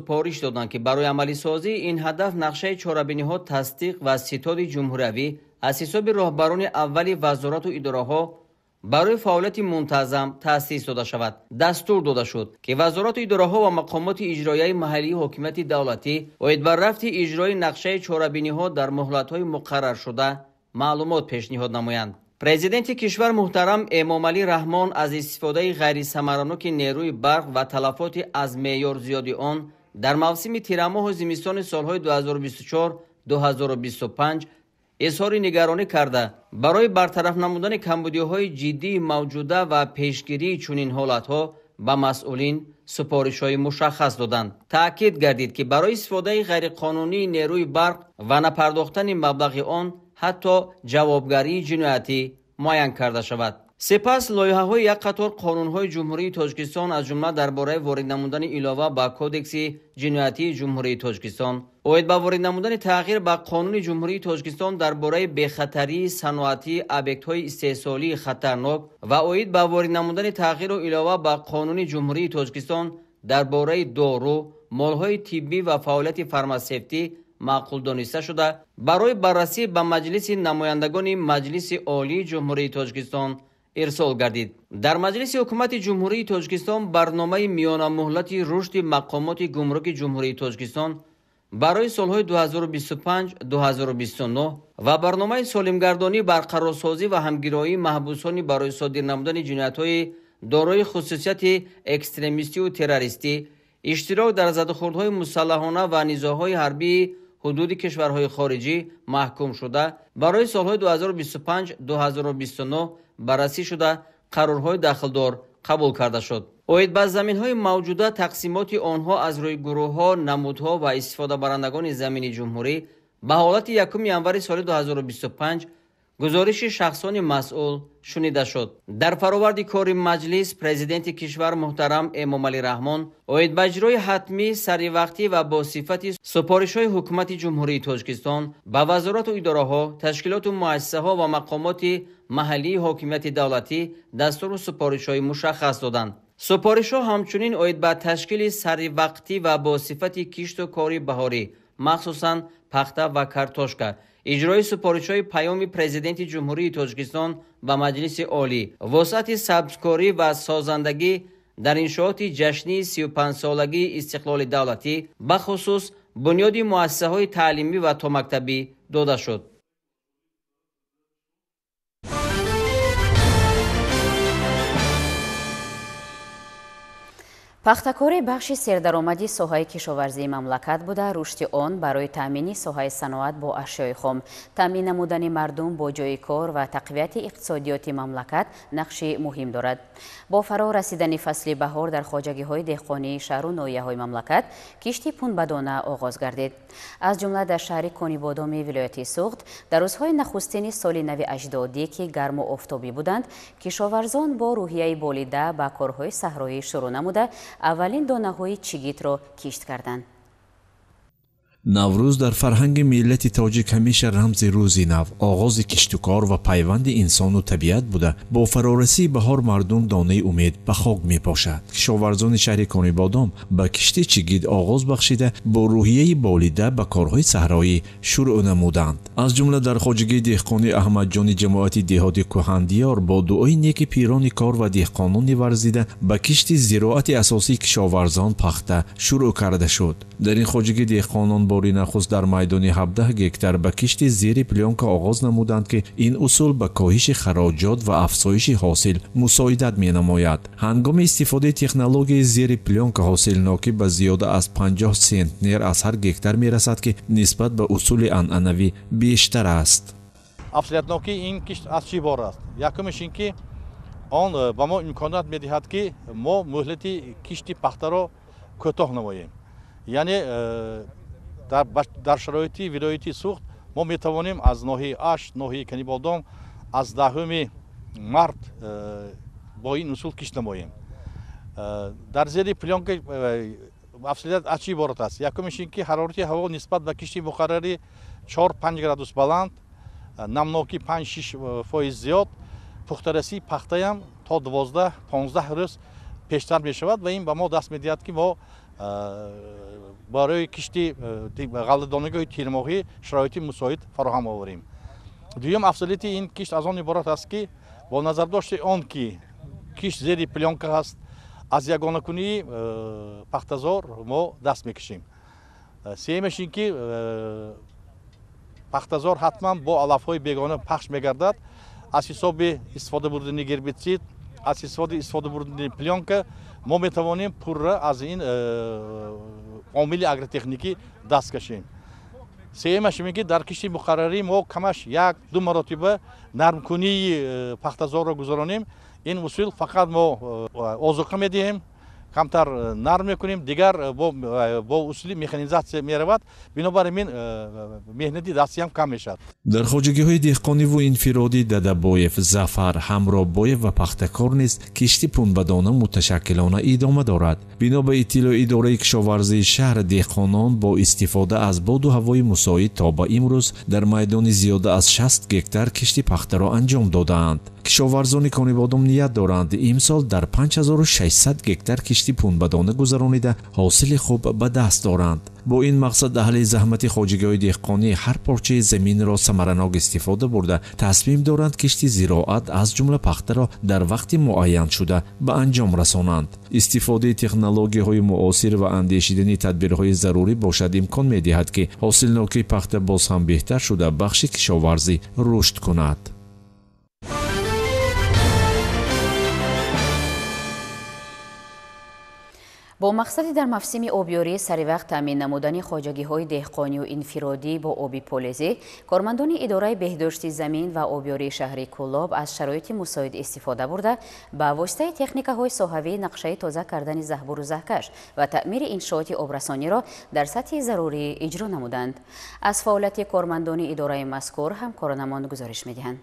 Супориш доданд, ки барои амалисозии ин ҳадаф нақшаи чорабиниҳо тасдиқ ва ситоди ҷумҳуриявӣ аз ҳисоби роҳбарони аввали вазорату идораҳо барои фаъолияти мунтазам таъсис дода шавад. Дастур дода шуд, ки вазорату идораҳо ва мақомоти иҷроияи маҳаллии ҳокимияти давлатӣ оид ба рафти иҷрои нақшаи чорабиниҳо дар муҳлатҳои муқарраршуда маълумот пешниҳод намоянд. Президенти кишвар муҳтарам Эмомалӣ Раҳмон аз истифодаи ғайрисамараноки нерӯи барқ ва талафоти аз меъёр зиёди он дар мавсими тирамоҳу зимистони солҳои 2024-2025 изҳори нигаронӣ карда, барои бартараф намудани камбудиҳои ҷиддии мавҷуда ва пешгирии чунин ҳолатҳо ба масъулин супоришҳои мушаххас доданд. Таъкид гардид, ки барои истифодаи ғайриқонунии нерӯи барқ ва напардохтани маблағи он ҳатто ҷавобгарии ҷиноятӣ муайян карда шавад. Сипас лоиҳаҳои як қатор қонунҳои Ҷумҳурии Тоҷикистон, аз ҷумла дар бораи ворид намудани илова ба Кодекси ҷиноятии Ҷумҳурии Тоҷикистон, оид ба ворид намудани тағйир ба Қонуни Ҷумҳурии Тоҷикистон дар бораи бехатарии саноатии объектҳои истеҳсолии хатарнок ва оид ба ворид намудани тағйиру илова ба Қонуни Ҷумҳурии Тоҷикистон дар бораи дору, молҳои тиббӣ ва фаъолияти фармасевтӣ маъқул дониста шуда, барои баррасӣ ба Маҷлиси намояндагони Маҷлиси Олии Ҷумҳурии Тоҷикистон ирсол гардид. Дар Маҷлиси Ҳукумати Ҷумҳурии Тоҷикистон барномаи миёнамуҳлати рушди мақомоти гумруки Ҷумҳурии Тоҷикистон барои солҳои 2025-2029 ва барномаи солимгардонӣ, барқарорсозӣ ва ҳамгироии маҳбусони барои содир намудани ҷиноятҳои дорои хусусияти экстремистиву террористӣ, иштирок дар задухӯрдҳои мусаллаҳона ва низоъҳои ҳарбии ҳудуди кишварҳои хориҷӣ маҳкум шуда барои солҳои 2025-2029 баррасӣ шуда, қарорҳои дахлдор қабул карда шуд. Оид ба заминҳои мавҷуда, тақсимоти онҳо аз рӯи гурӯҳҳо, намудҳо ва истифодабарандагони замини ҷумҳурӣ ба ҳолати 1 январи соли 2025 гузориши шахсони масъул шунида шуд. Дар фароварди кори маҷлис президенти кишвар муҳтарам Эмомалӣ Раҳмон оид ба иҷрои ҳатмӣ, саривақтӣ ва бо сифати супоришҳои Ҳукумати Ҷумҳурии Тоҷикистон ба вазорату идораҳо, ташкилоту муассисаҳо ва мақомоти маҳаллии ҳокимияти давлатӣ дастуру супоришҳои мушаххас доданд. Супоришҳо ҳамчунин оид ба ташкили саривақтӣ ва бо сифати кишту кори баҳорӣ, махсусан пахта ва картошка, иҷрои супоришҳои паёми президенти Ҷумҳурии Тоҷикистон ба Маҷлиси Олӣ, вусъати сабзкорӣ ва созандагӣ дар иншооти ҷашнии 35-солагии истиқлоли давлатӣ, бахусус бунёди муассисаҳои таълимӣ ва томактабӣ дода шуд. Пахтакорӣ бахши сердаромади соҳаи кишоварзии мамлакат буда, рушди он барои таъмини соҳаи саноат бо ашёи хом, таъмин намудани мардум бо ҷойи кор ва тақвияти иқтисодиёти мамлакат нақши муҳим дорад. Бо фаро расидани фасли баҳор дар хоҷагиҳои деҳқонии шаҳру ноҳияҳои мамлакат кишти пунбадона оғоз гардид. Аз ҷумла дар шаҳри Конибодоми вилояти Суғд дар рӯзҳои нахустини соли нави аҷдодӣ, ки гарму офтобӣ буданд, кишоварзон бо рӯҳияи болида ба корҳои саҳроӣ шурӯъ намуда, аввалин донаҳои чигитро кишт карданд. Наврӯз дар фарҳанги миллати тоҷик ҳамеша рамзи рӯзи нав, оғози киштукор ва пайванди инсону табиат буда, бо фарорасии баҳор мардум донаи умед ба хок мепошад. Кишоварзони шаҳри Конибодом ба кишти чигит оғоз бахшида, бо рӯҳияи болида ба корҳои саҳроӣ шурӯъ намуданд. Аз ҷумла дар хоҷагии деҳқони Аҳмадҷони ҷамоати деҳоти Кӯҳандиёр бо дуои неки пирони кор ва деҳқонони варзида ба кишти зироати асосии кишоварзон пахта шурӯъ карда шуд. Дар ин хоҷагии деҳқонон бори нахуст дар майдони 17 гектар ба кишти зери плёнка оғоз намуданд, ки ин усул ба коҳиши хароҷот ва афзоиши ҳосил мусоидат менамояд. Ҳангоми истифодаи технологияи зери плёнка ҳосилнокӣ ба зиёда аз 50 сентнер аз ҳар гектар мерасад, ки нисбат ба усули анъанавӣ бештар аст. Афзалиятнокии ин кишт аз чӣ иборат аст? Якумаш ин ки он ба мо имконият медиҳад, ки мо муҳлати кишти пахтаро кӯтоҳ намоем. Яъне дар шароити вилояти Суғд мо метавонем аз ноҳияи Ашт, ноҳияи Канибодом аз 10 март бо ин усул кишт намоем. Дар зери плёнка афзалият аз чӣ иборат аст? Якумаш ин ки ҳарорати ҳаво нисбат ба кишти муқаррарӣ 4-5 градус баланд, намнокӣ 5-6% зиёд, пухтарасии пахтаям то 12-15 рӯз пештар мешавад ва ин ба мо даст медиҳад, ки мо Барои кишти ғалладонагиҳои тирмоҳӣ шароити мусоид фароҳам оварем. Дуюм афзалияти ин кишт аз он иборат аст, ки бо назардошти он ки кишт зери плёнка ҳаст, аз ягонакунии пахтазор мо даст мекашем. Сеюмаш ин ки пахтазор ҳатман бо алафҳои бегона пахш мегардад. Аз ҳисоби истифода бурдани гербитсид, аз ҳисоби истифода бурдани плёнка мо метавонем пурра аз ин омили агротехникӣ даст кашем. Сеюмаш ин ки дар кишти муқаррарӣ мо камаш 1-2 маротиба нармкунии пахтазорро гузаронем. Ин усул фақат мо озуқа медиҳем, камтар нарм мекунем, дигар бо усули механизатсия меравад. Бинобар ин меҳнати дастӣ ҳам кам мешавад. Дар хоҷагиҳои деҳқониву инфиродӣ Дадабоев, Зафар, Ҳамробоев ва Пахтакор низ кишти пунбадона муташаккилона идома дорад. Бино ба иттилои идораи кишоварзии шаҳр, деҳқонон бо истифода аз боду ҳавои мусоид то ба имрӯз дар майдони зиёда аз 60 гектар кишти пахтаро анҷом додаанд. Кишоварзони Конибодом ният доранд имсол дар 5600 гектар кишти пунбадона гузаронида ҳосили хуб ба даст доранд. Бо ин мақсад аҳли заҳмати хоҷагиҳои деҳқонӣ ҳар порчаи заминро самаранок истифода бурда тасмим доранд кишти зироат аз ҷумла пахтаро дар вақти муайяншуда ба анҷом расонанд. Истифодаи технологияҳои муосир ва андешидани тадбирҳои зарурӣ бошад имкон медиҳад, ки ҳосилнокии пахта боз ҳам беҳтар шуда бахши кишоварзӣ рушд кунад. Бо мақсади дар мавсими обёрӣ саривақт таъмин намудани хоҷагиҳои деҳқонию инфиродӣ бо оби полезӣ, кормандони идораи беҳдошти замин ва обёрии шаҳри Кӯлоб аз шароити мусоид истифода бурда, ба воситаи техникаҳои соҳавӣ нақшаи тоза кардани заҳбуру заҳкаш ва таъмири иншооти обрасониро дар сатҳи зарурӣ иҷро намуданд. Аз фаъолияти кормандони идораи мазкур ҳамкоронамон гузориш медиҳанд.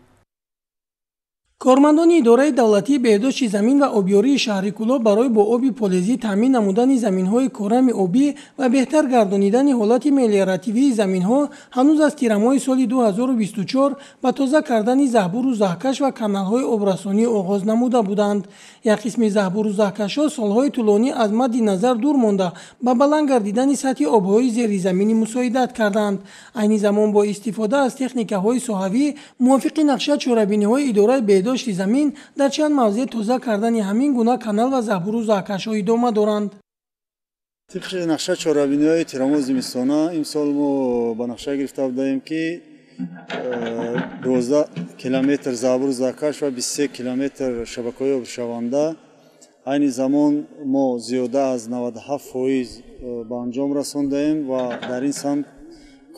Кормандони идораи давлатии беҳдошти замин ва обёрии шаҳри Кӯлоб барои бо оби полезӣ таъмин намудани заминҳои корами обӣ ва беҳтар гардонидани ҳолати мелиоративии заминҳо ҳанӯз аз тирамоҳи соли 2024 ба тоза кардани заҳбуру заҳкаш ва каналҳои обрасонӣ оғоз намуда буданд. Як қисми заҳбуру заҳкашҳо солҳои тӯлонӣ аз мадди назар дур монда ба баланд гардидани сатҳи обҳои зеризаминӣ мусоидат карданд. Айни замон бо истифода аз техникаҳои соҳавӣ мувофиқи нақша чорабиниҳои идораи беҳдошти замин дар чанд мавзеъ тоза кардани ҳамин гуна канал ва заҳбуру заҳкашҳо идома доранд. Тибқи нақша чорабиниҳои тирамоҳ зимистона имсол мо ба нақша гирифта будаем, ки 12 километр заҳбуру заҳкаш ва 23 километр шабакаҳои обшаванда. Айни замон мо зиёда аз 97% ба анҷом расондаем ва дар ин самт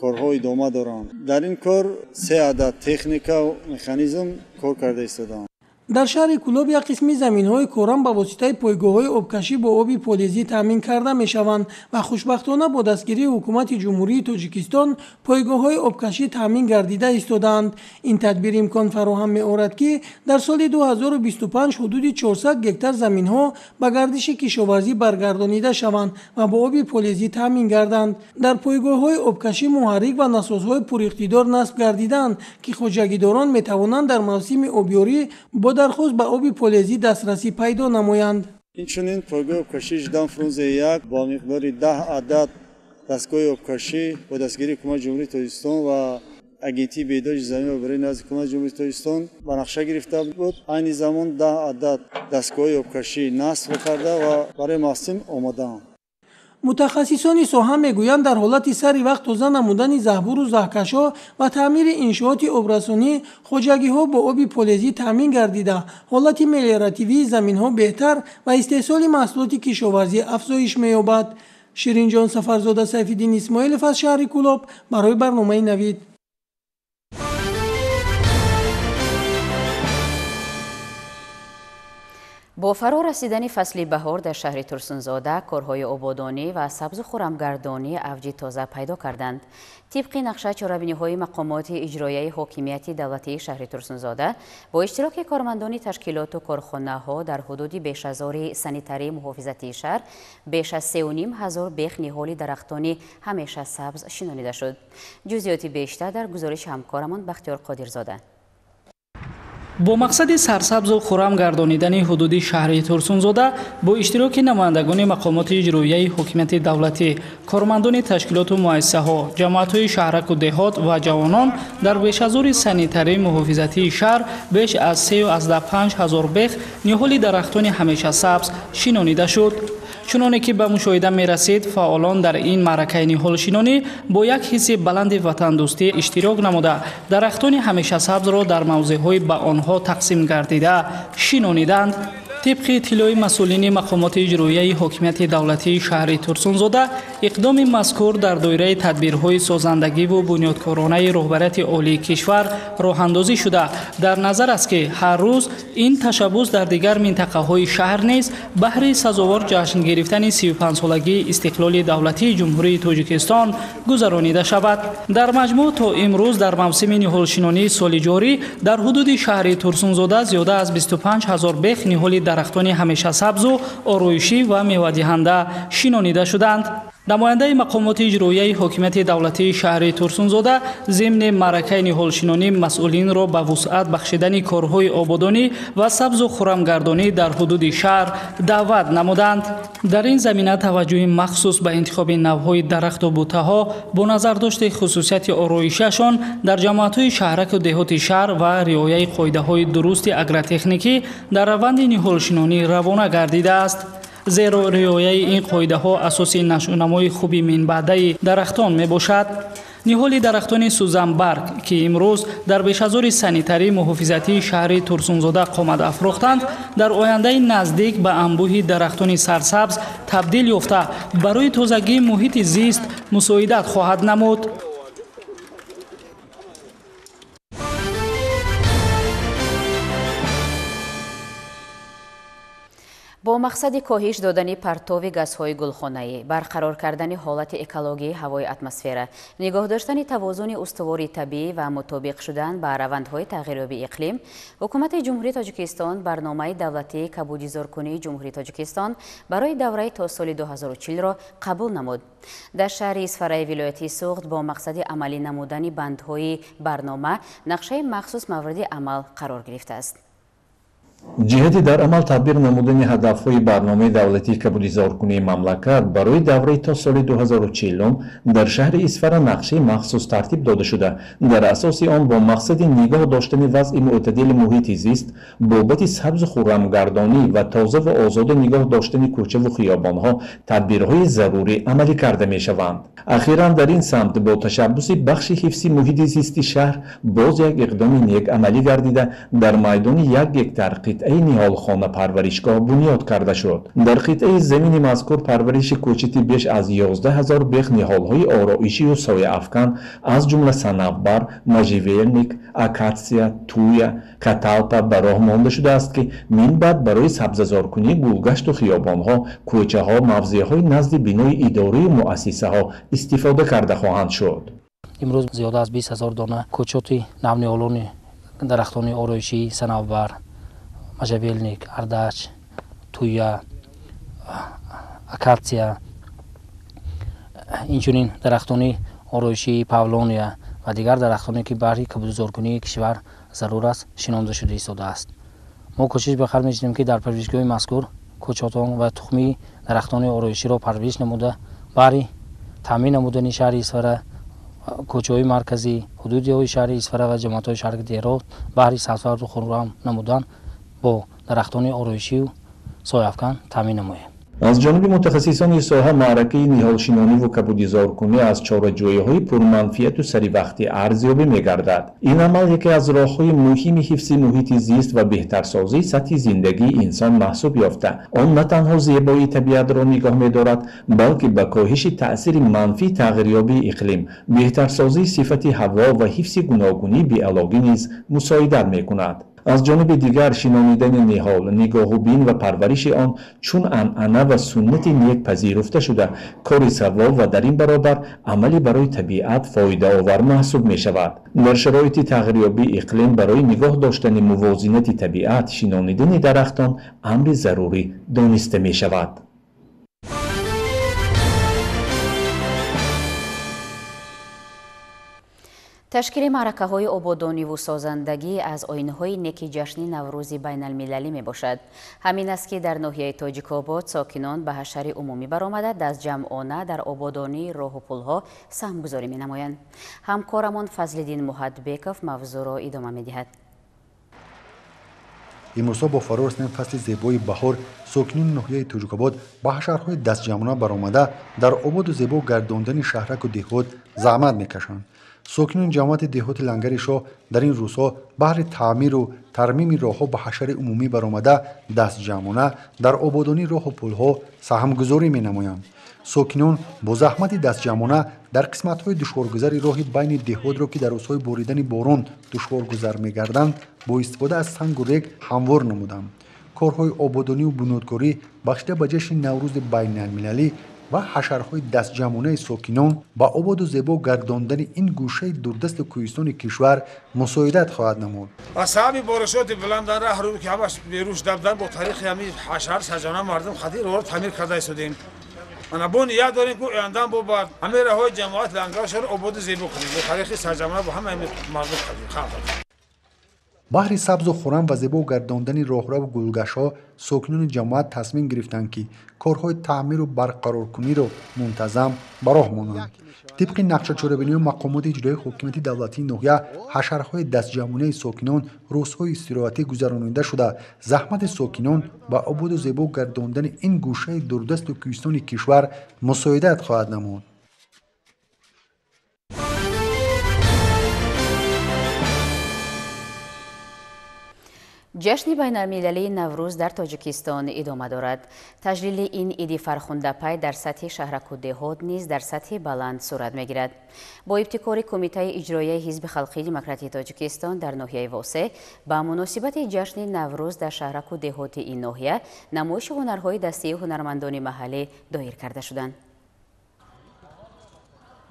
корҳо идома доранд. Дар ин кор 3 адад техника механизм кор карда истодаанд. Дар шаҳри Кӯлоб як қисми заминҳои корам ба воситаи пойгоҳҳои обкашӣ бо оби полезӣ таъмин карда мешаванд ва хушбахтона бо дастгирии ҳукумати Ҷумҳурии Тоҷикистон пойгоҳҳои обкашӣ таъмин гардида истодаанд. Ин тадбир имкон фароҳам меорад, ки дар соли 2025 ҳудуди 400 гектар заминҳо ба гардиши кишоварзӣ баргардонида шаванд ва бо оби полезӣ таъмин гарданд. Дар пойгоҳҳои обкашӣ муҳаррик ва насосҳои пуриқтидор насб гардиданд, ки хоҷагидорон метавонанд дар мавсими обёрӣ бо дархост ба оби полезӣ дастрасӣ пайдо намоянд. Инчунин пойгоҳи обкашии Ждан Фрунзе 1 бо миқдори 10 адад дастгоҳи обкашӣ бо дастгирии Ҳукумати Ҷумҳурии Тоҷикистон ва агентии беҳдошти замин ва обёрии назди Ҳукумати Ҷумҳурии Тоҷикистон ба нақша гирифта буд. Айни замон 10 адад дастгоҳи обкашӣ насб карда ва барои мавсим омодаанд. Мутахассисони соҳа мегӯянд, дар ҳолати сари вақт тоза намудани заҳбуру заҳкашҳо ва таъмири иншооти обрасонӣ хоҷагиҳо бо оби полезӣ таъмин гардида, ҳолати мелиоративии заминҳо беҳтар ва истеҳсоли маҳсулоти кишоварзӣ афзоиш меёбад. Ширинҷон Сафарзода, Сайфиддин Исмоилов аз шаҳри Кӯлоб барои барномаи Навид. Бо фаро расидани фасли баҳор дар шаҳри Турсунзода корҳои ободонӣ ва сабзу хурамгардонӣ авҷи тоза пайдо карданд. Тибқи нақша чорабиниҳои мақомоти иҷроияи ҳокимияти давлатии шаҳри Турсунзода бо иштироки кормандони ташкилоту корхонаҳо дар ҳудуди бешазори санитарии муҳофизатии шаҳр беш аз 3,5 ҳазор бех ниҳоли дарахтони ҳамеша сабз шинонида шуд. Ҷузъиёти бештар дар гузориши ҳамкорамон Бахтиёр Қодирзода. Бо мақсади сарсабзу хуррам гардонидани ҳудуди шаҳри Турсунзода бо иштироки намояндагони мақомоти иҷроияи ҳокимияти давлатӣ, кормандони ташкилоту муассисаҳо, ҷамоатҳои шаҳраку деҳот ва ҷавонон дар бешазори санитарии муҳофизатии шаҳр беш аз 3,5 ҳазор бех ниҳоли дарахтони ҳамешасабз шинонида шуд. Чуноне ки ба мушоҳида мерасид, фаъолон дар ин маъракаи ниҳолшинонӣ бо як ҳисси баланди ватандӯстӣ иштирок намуда, дарахтони ҳамешасабзро дар мавзеъҳои ба онҳо тақсим гардида шинониданд. Тибқи иттилои масъулини мақомоти иҷроияи ҳокимияти давлатии шаҳри Турсунзода, иқдоми мазкур дар доираи тадбирҳои созандагиву бунёдкоронаи роҳбарияти олии кишвар роҳандозӣ шуда, дар назар аст, ки ҳар рӯз ин ташаббус дар дигар минтақаҳои шаҳр низ баҳри сазовор ҷашн гирифтани 35-солагии истиқлоли давлатии Ҷумҳурии Тоҷикистон гузаронида шавад. Дар маҷмӯъ то имрӯз дар мавсими ниҳолшинонии соли ҷорӣ дар ҳудуди шаҳри Турсунзода зиёда аз 25 ҳазор бех ниҳоли дарахтони ҳамешасабзу ороишӣ ва мевадиҳанда шинонида шуданд. Намояндаи мақомоти иҷроияи ҳокимияти давлатии шаҳри Турсунзода зимни маъракаи ниҳолшинонӣ масъулинро ба вусъат бахшидани корҳои ободонӣ ва сабзу хуррамгардонӣ дар ҳудуди шаҳр даъват намуданд. Дар ин замина таваҷҷӯҳи махсус ба интихоби навъҳои дарахту бутаҳо бо назардошти хусусияти ороишиашон дар ҷамоатҳои шаҳраку деҳоти шаҳр ва риояи қоидаҳои дурусти агротехникӣ дар раванди ниҳолшинонӣ равона гардидааст. Зеро риояи ин қоидаҳо асоси нашъунамои хуби минбаъдаи дарахтон мебошад. Ниҳоли дарахтони сӯзанбарг, ки имрӯз дар бешазори санитарии муҳофизатии шаҳри Турсунзода қомат афрохтанд, дар ояндаи наздик ба анбӯҳи дарахтони сарсабз табдил ёфта, барои тозагии муҳити зист мусоидат хоҳад намуд. Бо мақсади коҳиш додани партови газҳои гулхонаӣ, барқарор кардани ҳолати экологии ҳавои атмосфера, нигоҳ доштани тавозуни устувори табиӣ ва мутобиқ шудан ба равандҳои тағйирёбии иқлим, Ҳукумати Ҷумҳурии Тоҷикистон барномаи давлатии кабудизоркунии Ҷумҳурии Тоҷикистон барои давраи то соли 2040-ро қабул намуд. Дар шаҳри Исфараи вилояти Суғд бо мақсади амалӣ намудани бандҳои барнома нақшаи махсус мавриди амал қарор гирифтааст. Ҷиҳати дар амал татбиқ намудани ҳадафҳои барномаи давлатии кабудизоркунии мамлакат барои давраи то соли 2040 дар шаҳри Исфара нақшаи махсус тартиб дода шуда, дар асоси он бо мақсади нигоҳ доштани вазъи мӯътадили муҳити зист, бобати сабзу хуррамгардонӣ ва тоза ва озода нигоҳ доштани кӯчаву хиёбонҳо тадбирҳои зарурӣ амалӣ карда мешаванд. Ахиран дар ин самт бо ташаббуси бахши ҳифзи муҳити зисти шаҳр боз як иқдоми нек амалӣ гардида, дар майдони 1 гектар қитъаи ниҳолхона парваришгоҳ бунёд карда шуд. Дар қитъаи замини мазкур парвариши кӯчати беш аз 11 ҳазор бех ниҳолҳои ороишию сояафкан аз ҷумла санавбар, можжевельник, акатсия, туя, каталпа ба роҳ монда шудааст, ки минбаъд барои сабзазоркунии гулгашту хиёбонҳо, кӯчаҳо, мавзеъҳои назди бинои идорию муассисаҳо истифода карда хоҳанд шуд. Имрӯз зиёда аз 20 ҳазор дона кӯчоти навниҳолони дарахтони ороишӣ, санавбар, можжевельник, ардач, туя, акатсия, инчунин дарахтони ороишии павлония ва дигар дарахтоне, ки баҳри кабудизоркунии кишвар зарур аст, шинонда шуда истодааст. Мо кӯшиш ба хар мекунем, ки дар парваришгоҳи мазкур кӯчотон ва тухмии дарахтони ороиширо парвариш намуда, баҳри таъмин намудани шаҳри Исфара, кӯчаҳои марказӣ, ҳудудиҳои шаҳри Исфара ва ҷамоатҳои шаҳри Деҳрод баҳри сабзу хуррам намудан бо дарахтони ороишию сояафкан таъмин намоем. Аз ҷониби мутахассисони соҳа маъракаи ниҳолшинониву кабудизоркунӣ аз чораҷӯиҳои пурманфиату саривақтӣ арзёбӣ мегардад. Ин амал яке аз роҳҳои муҳими ҳифзи муҳити зист ва беҳтарсозии сатҳи зиндагии инсон маҳсуб ёфта, он на танҳо зебоии табиатро нигоҳ медорад, балки ба коҳиши таъсири манфии тағйирёбии иқлим, беҳтарсозии сифати ҳаво ва ҳифзи гуногунии биологӣ низ мусоидат мекунад. Аз ҷониби дигар, шинонидани ниҳол, нигоҳубин ва парвариши он чун анъана ва суннати нек пазируфта шуда, кори савоб ва дар ин баробар амале барои табиат фоидаовар маҳсуб мешавад. Дар шароити тағйирёбии иқлим барои нигоҳ доштани мувозинати табиат шинонидани дарахтон амри зарурӣ дониста мешавад. Ташкили маъракаҳои ободониву созандагӣ аз оинҳои неки ҷашни Наврӯзи байналмилалӣ мебошад. Ҳамин аст, ки дар ноҳияи Тоҷикобод сокинон ба ҳашари умумӣ баромада дастҷамъона дар ободонии роҳу пулҳо саҳмгузорӣ менамоянд. Ҳамкорамон Фазлиддин Муҳатбеков мавзӯъро идома медиҳад. Имрӯзҳо бо фаро расидани фасли зебои баҳор сокинони ноҳияи Тоҷикобод ба ҳашарҳои дастҷамъона баромада дар ободу зебо гардондани шаҳраку деҳот заҳмат мекашанд. Сокинони ҷамоати деҳоти Лангари Шоҳ дар ин рӯзҳо баҳри таъмиру тармими роҳҳо ба ҳашари умумӣ баромада дастҷамъона дар ободонии роҳу пулҳо саҳмгузорӣ менамоянд. Сокинон бо заҳмати дастҷамъона дар қисматҳои душворгузари роҳи байни деҳотро, ки дар рӯзҳои боридани борон душворгузар мегарданд, бо истифода аз сангу рег ҳамвор намуданд. Корҳои ободониву бунёдкорӣ бахшида ба ҷашни Наврӯзи байналмилалӣ ва ҳашарҳои дастҷамъонаи сокинон ба ободу зебо гардондани ин гӯшаи дурдасти кӯҳистони кишвар мусоидат хоҳад намуд. Аз сабаби боришоти баландан раҳру ки ҳамаш берӯш дабдан бо тариқи ҳамин ҳашар саҷона мардум хати роҳро таъмир карда истодем. Ана бо ният дорем, ки ояндан бо баъд ҳамаи роҳҳои ҷамоат Лангаршаҳрро ободу зебо кунем бо тариқи сарҷамъона бо ҳамаи мардум халқ. Баҳри сабзу хуррам ва зебо гардондани роҳраву гулгаштҳо сокинони ҷамоат тасмим гирифтанд, ки корҳои таъмиру барқароркуниро мунтазам ба роҳ монанд. Тибқи нақшачорабиниҳои мақомоти иҷроии ҳокимияти давлатии ноҳия, ҳашарҳои дастҷамъонаи сокинон рӯзҳои истироҳатӣ гузаронида шуда, заҳмати сокинон ба ободу зебо гардондани ин гӯшаи дурдасту кӯҳистони кишвар мусоидат хоҳад намуд. Ҷашни байналмилалии Наврӯз дар Тоҷикистон идома дорад. Таҷлили ин иди фархундапай дар сатҳи шаҳраку деҳот низ дар сатҳи баланд сурат мегирад. Бо ибтикори Кумитаи иҷроияи Ҳизби халқии демократии Тоҷикистон дар ноҳияи Восе ба муносибати ҷашни Наврӯз дар шаҳраку деҳоти ин ноҳия намоиши ҳунарҳои дастии ҳунармандони маҳаллӣ доир карда шуданд.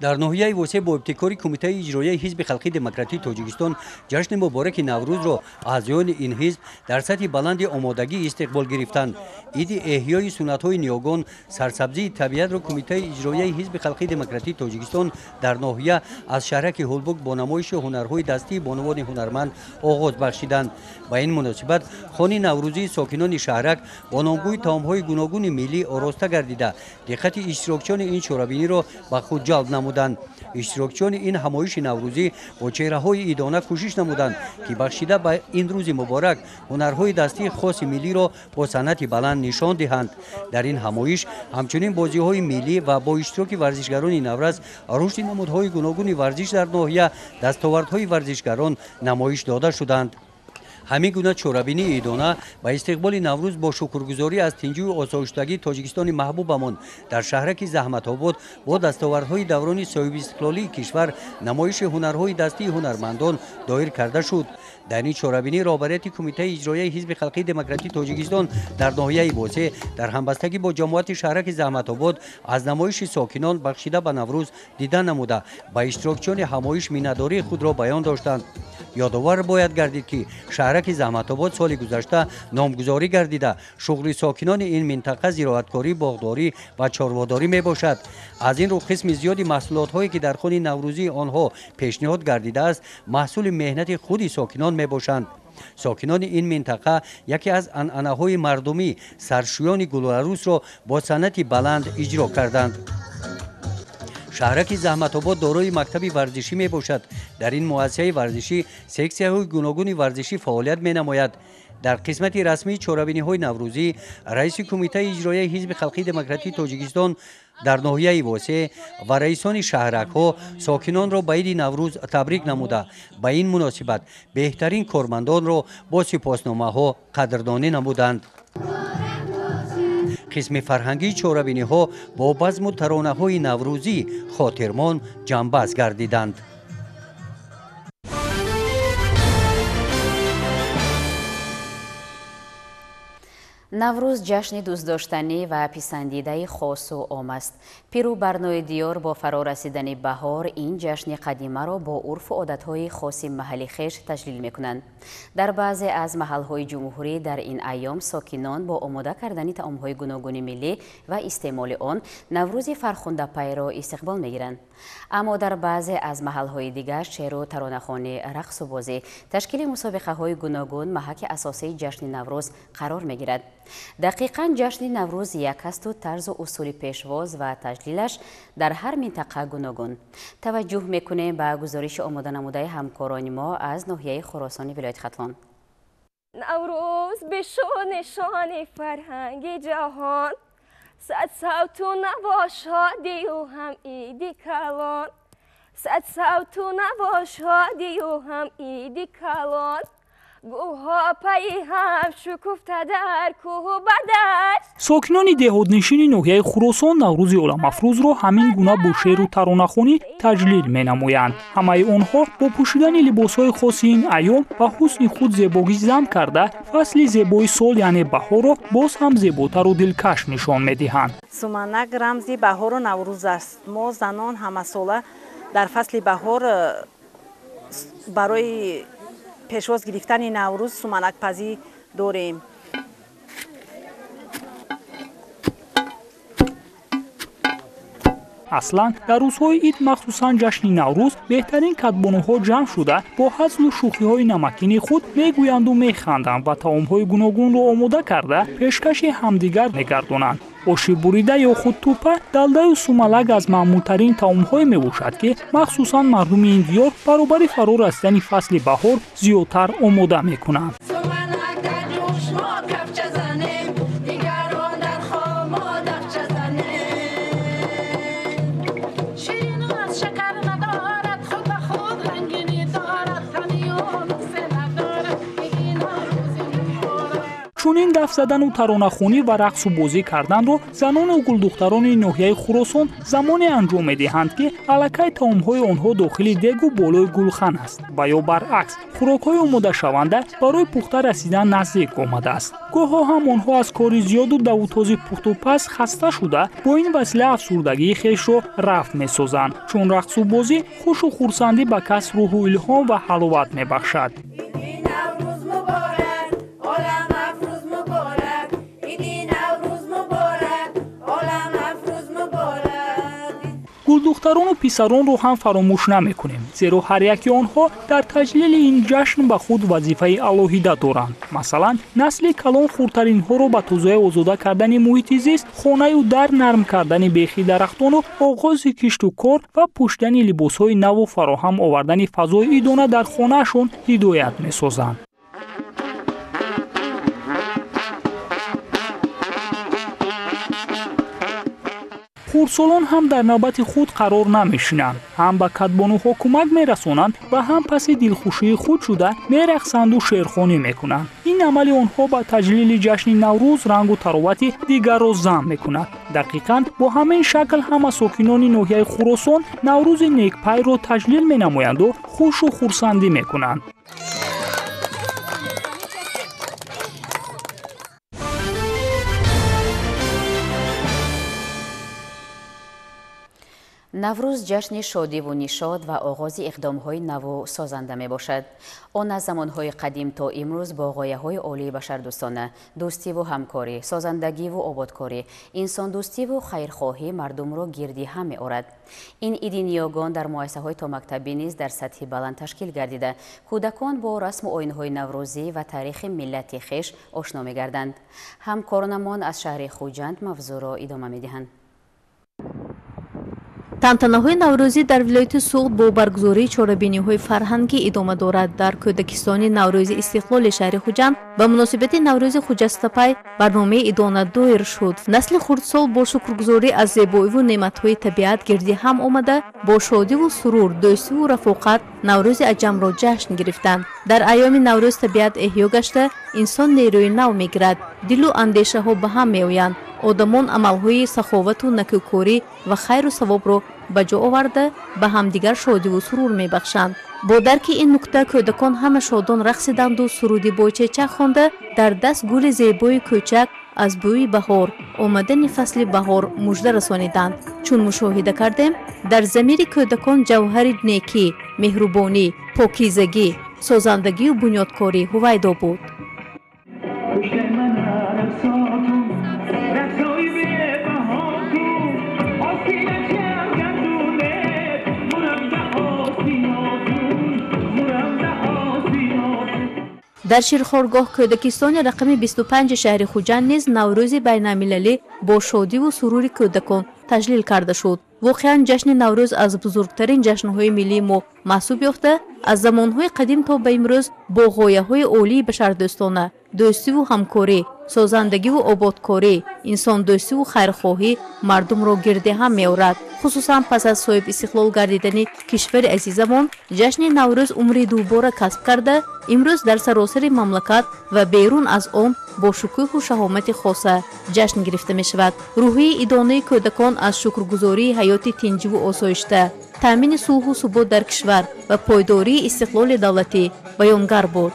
Дар ноҳияи Восе бо ибтикори Кумитаи иҷроияи Ҳизби халқии демократии Тоҷикистон ҷашни мубораки Наврӯзро аъзоёни ин ҳизб дар сатҳи баланди омодагӣ истиқбол гирифтанд. Иди эҳёи суннатҳои ниёгон, сарсабзии табиатро Кумитаи иҷроияи Ҳизби халқии демократии Тоҷикистон дар ноҳия аз шаҳраки Ҳулбук бо намоиши ҳунарҳои дастии бонувони ҳунарманд оғоз бахшиданд. Ба ин муносибат хони наврӯзии сокинони шаҳрак бо номгӯи таомҳои гуногуни миллӣ ороста гардида, диққати иштирокчиёни ин чорабиниро ба худ ҷалб намуданд. Иштирокчиёни ин ҳамоиши наврӯзӣ бо чеҳраҳои идона кӯшиш намуданд, ки бахшида ба ин рӯзи муборак ҳунарҳои дастии хоси миллиро бо санъати баланд нишон диҳанд. Дар ин ҳамоиш ҳамчунин бозиҳои миллӣ ва бо иштироки варзишгарони наврас рушди намудҳои гуногуни варзиш дар ноҳия, дастовардҳои варзишгарон намоиш дода шуданд. Ҳамин гуна чорабинии идона ба истиқболи Наврӯз бо шукргузорӣ аз тинҷию осоиштагии Тоҷикистони маҳбубамон дар шаҳраки Заҳматобод бо дастовардҳои даврони соҳибистиқлолии кишвар намоиши ҳунарҳои дастии ҳунармандон доир карда шуд. Дар ин чорабинӣ роҳбарияти Кумитаи иҷроияи Ҳизби халқии демократии Тоҷикистон дар ноҳияи Восе дар ҳамбастагӣ бо ҷамоати шаҳраки Заҳматобод аз намоиши сокинон бахшида ба Наврӯз дида намуда, ба иштирокчиёни ҳамоиш миннатдории худро баён доштанд. Ёдовар бояд гардид, ки шаҳраки Заҳматобод соли гузашта номгузорӣ гардида, шуғли сокинони ин минтақа зироаткорӣ, боғдорӣ ва чорводорӣ мебошад. Аз ин рӯ қисми зиёди маҳсулотҳое, ки дар хони наврӯзии онҳо пешниҳод гардидааст, маҳсули меҳнати худи сокинон мебошанд. Сокинони ин минтақа яке аз анъанаҳои мардумӣ саршӯёни гулуарӯсро бо санъати баланд иҷро карданд. Шаҳраки Заҳматобод дорои мактаби варзишӣ мебошад. Дар ин муассисаи варзишӣ сексияҳои гуногуни варзишӣ фаъолият менамояд. Дар қисмати расмии чорабиниҳои наврӯзӣ раиси Кумитаи иҷроияи Ҳизби халқии демократии Тоҷикистон дар ноҳияи Восе ва раисони шаҳракҳо сокинонро ба иди Наврӯз табрик намуда, ба ин муносибат беҳтарин кормандонро бо сипосномаҳо қадрдонӣ намуданд. Қисми фарҳангии чорабиниҳо бо базму таронаҳои наврӯзӣ хотирмон ҷамъбаст гардиданд. Наврӯз ҷашни дӯстдоштанӣ ва писандидаи хосу ом аст. Пиру барнои диёр бо фаро расидани баҳор ин ҷашни қадимаро бо урфу одатҳои хоси маҳалли хеш таҷлил мекунанд. Дар баъзе аз маҳалҳои ҷумҳурӣ дар ин айём сокинон бо омода кардани таомҳои гуногуни миллӣ ва истеъмоли он Наврӯзи фархундапайро истиқбол мегиранд. Аммо дар баъзе аз маҳалҳои дигар шеъру таронахонӣ, рақсу бозӣ, ташкили мусобиқаҳои гуногун маҳаки асосии ҷашни Наврӯз қарор мегирад. Дақиқан ҷашни Наврӯз як асту тарзу усули пешвоз ва таҷлилаш дар ҳар минтақа гуногун. Таваҷҷӯҳ мекунем ба гузориши омоданамудаи ҳамкорони мо аз ноҳияи Хуросони вилояти Хатлон. Наврӯз бешу нишони фарҳанги ҷаҳон, сад савту наво шодию ҳам иди калон, сад савту наво шодию ҳам иди калон. Гулҳо пайи ҳам шукуфта дар кӯҳу бадашт. Сокинони деҳотнишини ноҳияи Хуросон Наврӯзи оламафрӯзро ҳамин гуна бо шеъру таронахонӣ таҷлил менамоянд. Ҳамаи онҳо бо пӯшидани либосҳои хоси ин айём ба ҳусни худ зебогӣ зам карда, фасли зебои сол яъне баҳорро боз ҳам зеботару дилкаш нишон медиҳанд. Суманак рамзи баҳору Наврӯз аст. Мо занон ҳамасола дар фасли баҳор барои пешвоз гирифтани Наврӯз суманакпазӣ дорем. Аслан дар рӯзҳои ид, махсусан ҷашни Наврӯз, беҳтарин кадбонуҳо ҷамъ шуда бо ҳазлу шӯхиҳои намакини худ мегӯянду механданд ва таомҳои гуногунро омода карда пешкаши ҳамдигар мегардонанд. Оши бурида ё худ тӯпа, далдаю сумалак аз маъмултарин таомҳое мебошад, ки махсусан мардуми ин диёр баробари фаро расидани фасли баҳор зиёдтар омода мекунанд. Чунин даф задану таронахонӣ ва рақсу бозӣ карданро занону гулдухтарони ноҳияи Хуросон замоне анҷом медиҳанд, ки аллакай таомҳои онҳо дохили дегу болои гулхан аст ва ё баръакс хӯрокҳои омодашаванда барои пухта расидан наздик омадааст. Гоҳҳо ҳам онҳо аз кори зиёду давутози пухтупаз хаста шуда бо ин васила афсурдагии хешро рафт месозанд, чун рақсу бозӣ хушу хурсандӣ ба кас рӯҳу илҳом ва ҳаловат мебахшад. Гулдухтарону писаронро ҳам фаромӯш намекунем, зеро ҳар яки онҳо дар таҷлили ин ҷашн ба худ вазифаи алоҳида доранд. Масалан, насли калон хурдтаринҳоро ба тозаи озода кардани муҳити зист, хонаю дар нарм кардани бехи дарахтону оғози кишту кор ва пӯшидани либосҳои наву фароҳам овардани фазои идона дар хонаашон ҳидоят месозанд. Хурдсолон ҳам дар навбати худ қарор намешинанд, ҳам ба кадбонуҳо кӯмак мерасонанд ва ҳам паси дилхушии худ шуда мерақсанду шеърхонӣ мекунанд. Ин амали онҳо ба таҷлили ҷашни Наврӯз рангу таровати дигарро зам мекунад. Дақиқан бо ҳамин шакл ҳама сокинони ноҳияи Хуросон Наврӯзи некпайро таҷлил менамоянду хушу хурсандӣ мекунанд. Наврӯз ҷашни шодиву нишод ва оғози иқдомҳои наву созанда мебошад. Он аз замонҳои қадим то имрӯз бо ғояҳои олии башардӯстона, дӯстиву ҳамкорӣ, созандагиву ободкорӣ, инсондӯстиву хайрхоҳӣ мардумро гирди ҳам меорад. Ин иди ниёгон дар муассисаҳои томактабӣ низ дар сатҳи баланд ташкил гардида, кӯдакон бо расму оинҳои наврӯзӣ ва таърихи миллати хеш ошно мегарданд. Ҳамкоронамон аз шаҳри Хуҷанд мавзӯъро идома медиҳанд. Тантанаҳои наврӯзӣ дар вилояти Суғд бо баргузории чорабиниҳои фарҳангӣ идома дорад. Дар кӯдакистони Наврӯзи Истиқлоли шаҳри Хуҷанд ба муносибати Наврӯзи Хуҷастапай барномаи идона доир шуд. Насли хурдсол бо шукргузорӣ аз зебоиву неъматҳои табиат гирди ҳам омада, бо шодиву сурур, дӯстиву рафоқат Наврӯзи аҷамро ҷашн гирифтанд. Дар айёми Наврӯз табиат эҳё гашта, инсон нерӯи нав мегирад, дилу андешаҳо ба ҳам меоянд. Одамон амалҳои саховату накӯкорӣ ва хайру савобро ба ҷо оварда, ба ҳамдигар шодиву сурур мебахшанд. Бо дарки ин нукта кӯдакон ҳама шодон рақсиданду суруди бойчечак хонда, дар даст гули зебои кӯчак аз бӯи баҳор, омадани фасли баҳор мужда расониданд. Чун мушоҳида кардем, дар замири кӯдакон ҷавҳари некӣ, меҳрубонӣ, покизагӣ, созандагию бунёдкорӣ ҳувайдо буд. Дар Ширхоргоҳ кӯдакистони рақами 25 шаҳри Хуҷанд низ Наврӯзи байналмилалӣ бо шодиву сурури кӯдакон таҷлил карда шуд. Воқеан, ҷашни Наврӯз аз бузургтарин ҷашнҳои миллии мо маҳсуб ёфта, аз замонҳои қадим то ба имрӯз бо ғояҳои олии башардӯстона, дӯстиву ҳамкорӣ, созандагиву ободкорӣ, инсондӯстиву хайрхоҳӣ мардумро гирди ҳам меорад. Хусусан пас аз соҳиб истиқлол гардидани кишвари азизамон, ҷашни Наврӯз умри дубора касб карда, имрӯз дар саросари мамлакат ва берун аз он бо шукӯҳу шаҳомати хоса ҷашн гирифта мешавад. Рӯҳияи идонаи кӯдакон аз шукргузории ҳаёти тинҷиву осоишта, таъмини сулҳу субот дар кишвар ва пойдории истиқлоли давлатӣ баёнгар буд.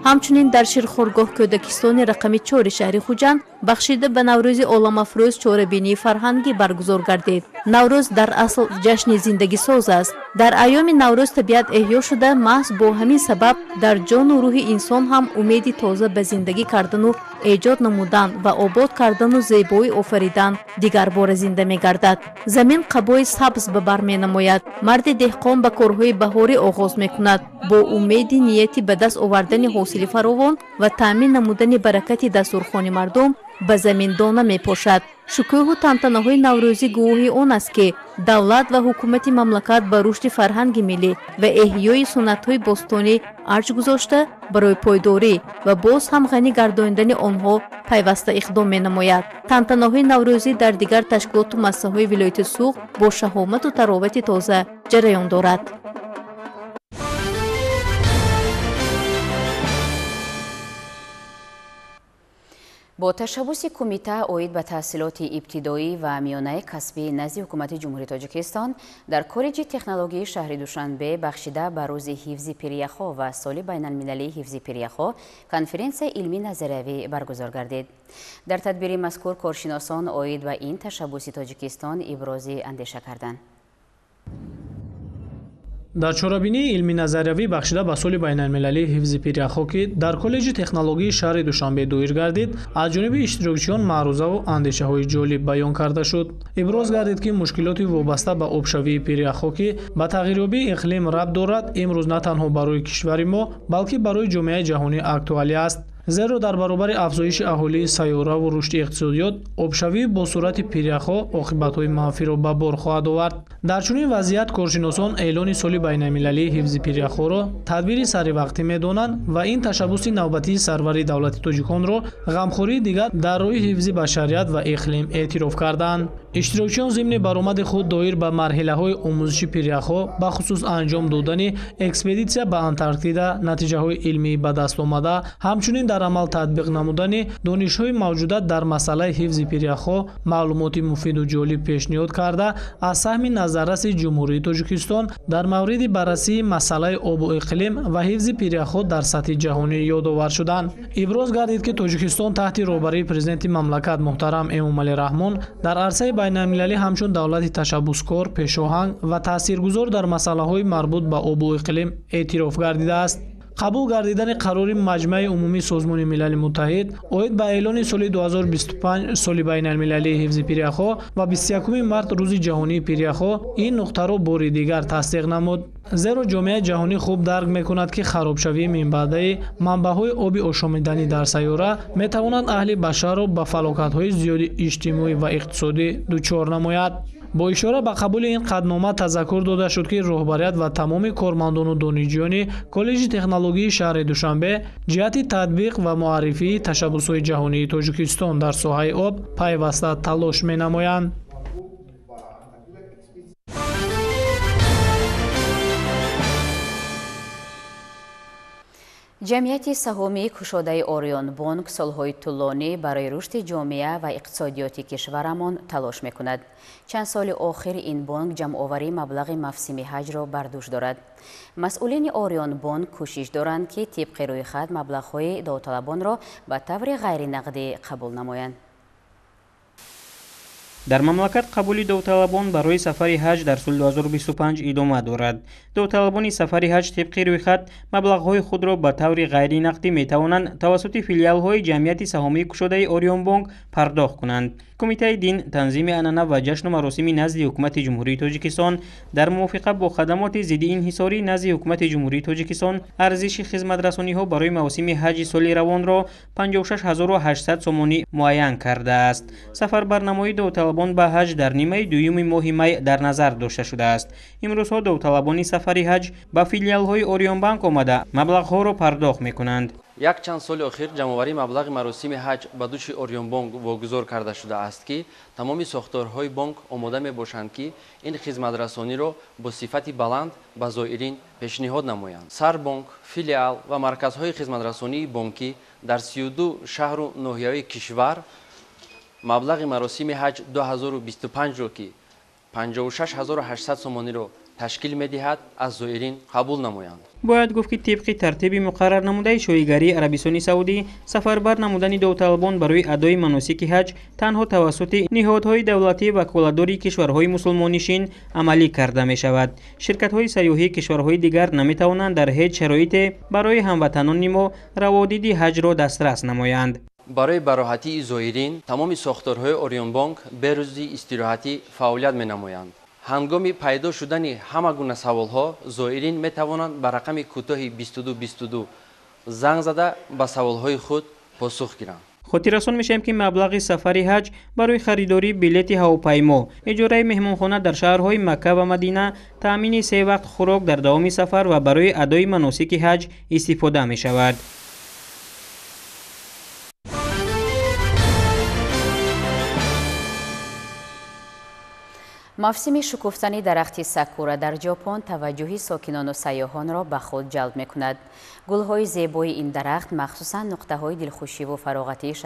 Ҳамчунин дар Ширхоргоҳ кӯдакистони рақами 4 шаҳри Хуҷанд бахшида ба Наврӯзи оламафрӯз чорабинии фарҳангӣ баргузор гардид. Наврӯз дар асл ҷашни зиндагисоз аст. Дар айёми Наврӯз табиат эҳё шуда, маҳз бо ҳамин сабаб дар ҷону рӯҳи инсон ҳам умеди тоза ба зиндагӣ кардану эҷод намудан ва обод кардану зебоӣ офаридан дигарбора зинда мегардад. Замин қабои сабз ба бар менамояд. Марди деҳқон ба корҳои баҳорӣ оғоз мекунад бо умеди нияти ба даст овардани ҳосили фаровон ва таъмин намудани баракати дастурхони мардум ба замин дона мепошад. Шукӯҳу тантанаҳои наврӯзӣ гувоҳи он аст, ки давлат ва ҳукумати мамлакат ба рушди фарҳанги миллӣ ва эҳёи суннатҳои бостонӣ арҷ гузошта, барои пойдорӣ ва боз ҳам ғанӣ гардонидани онҳо пайваста иқдом менамояд. Тантанаҳои наврӯзӣ дар дигар ташкилоту муассисаҳои вилояти Суғд бо шаҳомату таровати тоза ҷараён дорад. Бо ташаббуси кумита оид ба таҳсилоти ибтидоӣ ва миёнаи касбӣ назди ҳукумати Ҷумҳурии Тоҷикистон дар коллеҷи технологияи шаҳри Душанбе бахшида ба рӯзи ҳифзи пиряхҳо ва соли байналмилалии ҳифзи пиряхҳо конференсияи илмӣ назариявӣ баргузор гардид. Дар тадбири мазкур коршиносон оид ба ин ташаббуси Тоҷикистон ибрози андеша карданд. Дар чорабинии илмӣ назариявӣ бахшида ба соли байналмилалии ҳифзи пиряхҳо, ки дар коллеҷи технологияи шаҳри Душанбе доир гардид, аз ҷониби иштирокчиён маърузаву андешаҳои ҷолиб баён карда шуд. Иброз гардид, ки мушкилоти вобаста ба обшавии пиряхҳо, ки ба тағйирёбии иқлим рабт дорад, имрӯз на танҳо барои кишвари мо, балки барои ҷомеаи ҷаҳонӣ актуалӣ аст. Зеро дар баробари афзоиши аҳолии сайёраву рушди иқтисодиёт, обшавӣ бо суръати пиряхҳо оқибатҳои манфиро ба бор хоҳад овард. Дар чунин вазъият коршиносон эълони соли байналмилалии ҳифзи пиряхҳоро тадбири саривақтӣ медонанд ва ин ташаббуси навбатии сарвари давлати тоҷиконро ғамхории дигар дар роҳи ҳифзи башарият ва иқлим эътироф карданд. Иштирокчиён зимни баромади худ доир ба марҳилаҳои омӯзиши пиряхҳо, бахусус анҷом додани экспедитсия ба Антарктида, натиҷаҳои илмии ба даст омада, ҳамчунин дар амал татбиқ намудани донишҳои мавҷуда дар масъалаи ҳифзи пиряхҳо маълумоти муфиду ҷолиб пешниҳод карда, аз саҳми назарраси Ҷумҳурии Тоҷикистон дар мавриди баррасии масъалаи обу иқлим ва ҳифзи пиряхҳо дар сатҳи ҷаҳонӣ ёдовар шуданд. Иброз гардид, ки Тоҷикистон таҳти роҳбарии президенти мамлакат муҳтарам Эмомалӣ Раҳмон дар арсаи байналмилалӣ ҳамчун давлати ташаббускор, пешоҳанг ва таъсиргузор дар масъалаҳои марбут ба обу иқлим эътироф гардидааст. Қабул гардидани қарори Маҷмаи умумии Созмони Милали Муттаҳид оид ба эълони соли 2025 соли байналмилалии ҳифзи пиряхҳо ва 21 март рӯзи ҷаҳонии пиряхҳо ин нуқтаро бори дигар тасдиқ намуд. Зеро ҷомеаи ҷаҳонӣ хуб дарк мекунад, ки харобшавии минбаъдаи манбаъҳои оби ошомиданӣ дар сайёра метавонад аҳли башарро ба фалокатҳои зиёди иҷтимоӣ ва иқтисодӣ дучор намояд. Бо ишора ба қабули ин қатънома тазаккур дода шуд, ки роҳбарият ва тамоми кормандону донишҷӯёни коллеҷи технологияи шаҳри Душанбе ҷиҳати татбиқ ва муаррифии ташаббусҳои ҷаҳонии Тоҷикистон дар соҳаи об пайваста талош менамоянд. Ҷамъияти саҳомии кушодаи Ориёнбонк солҳои тӯлонӣ барои рушди ҷомеа ва иқтисодиёти кишварамон талош мекунад. Чанд соли охир ин бонк ҷамъоварии маблағи мавсими ҳаҷро бар дӯш дорад. Масъулини Ориёнбонк кӯшиш доранд, ки тибқи рӯйхат маблағҳои довталабонро ба таври ғайринақдӣ қабул намоянд. Дар мамлакат қабули довталабон барои сафари ҳаҷ дар соли 2025 идома дорад. Довталабони сафари ҳаҷ тибқи рӯйхат маблағҳои худро ба таври ғайринақдӣ метавонанд тавассути филиалҳои ҷамъияти саҳомии кушодаи Ориёнбонк пардохт кунанд. Кумитаи дин, танзими анъана ва ҷашну маросими назди Ҳукумати Ҷумҳурии Тоҷикистон дар мувофиқа бо хадамоти зидди инҳисорӣ назди Ҳукумати Ҷумҳурии Тоҷикистон арзиши хизматрасониҳо барои мавсими ҳаҷи соли равонро 56800 сомонӣ муайян кардааст. Сафарбарнамои довталабон ба ҳаҷ дар нимаи дуюми моҳи май дар назар дошта шудааст. Имрӯзҳо довталабони сафари ҳаҷ ба филиалҳои Ориёнбанк омада маблағҳоро пардохт мекунанд. Якчанд соли охир ҷамъоварии маблағи маросими ҳаҷ ба дӯши Ориёнбонк вогузор карда шудааст, ки тамоми сохторҳои бонк омода мебошанд, ки ин хизматрасониро бо сифати баланд ба зоирин пешниҳод намоянд. Сарбонк, филиал ва марказҳои хизматрасонии бонкӣ дар 32 шаҳру ноҳияҳои кишвар маблағи маросими ҳаҷ 2025-ро, ки 56800 сомониро ташкил медиҳад, аз зоирин қабул намоянд. Бояд гуфт, ки тибқи тартиби муқаррар намудаи шоҳигарии Арабистони Саудӣ, сафарбар намудани довталабон барои адои маносики ҳаҷ танҳо тавассути ниҳодҳои давлатӣ ва ваколатдори кишварҳои мусулмоннишин амалӣ карда мешавад. Ширкатҳои сайёҳии кишварҳои дигар наметавонанд дар ҳеҷ шароите барои ҳамватанони мо раводиди ҳаҷро дастрас намоянд. Барои бароҳатии зоирин тамоми сохторҳои Ориёнбонк бе рӯзи истироҳатӣ фаъолият менамоянд. Ҳангоми пайдо шудани ҳама гуна саволҳо зоирин метавонанд ба рақами кӯтоҳи 2222 занг зада ба саволҳои худ посух гиранд. Хотиррасон мешавем, ки маблағи сафари ҳаҷ барои харидории билети ҳавопаймо, иҷораи меҳмонхона дар шаҳрҳои Макка ва Мадина, таъмини се вақт хӯрок дар давоми сафар ва барои адои маносики ҳаҷ истифода мешавад. Мавсими шукуфтани дарахти сакура дар Ҷопон таваҷҷӯҳи сокинону сайёҳонро ба худ ҷалб мекунад. Гулҳои зебои ин дарахт махсусан нуқтаҳои дилхушиву фароғатии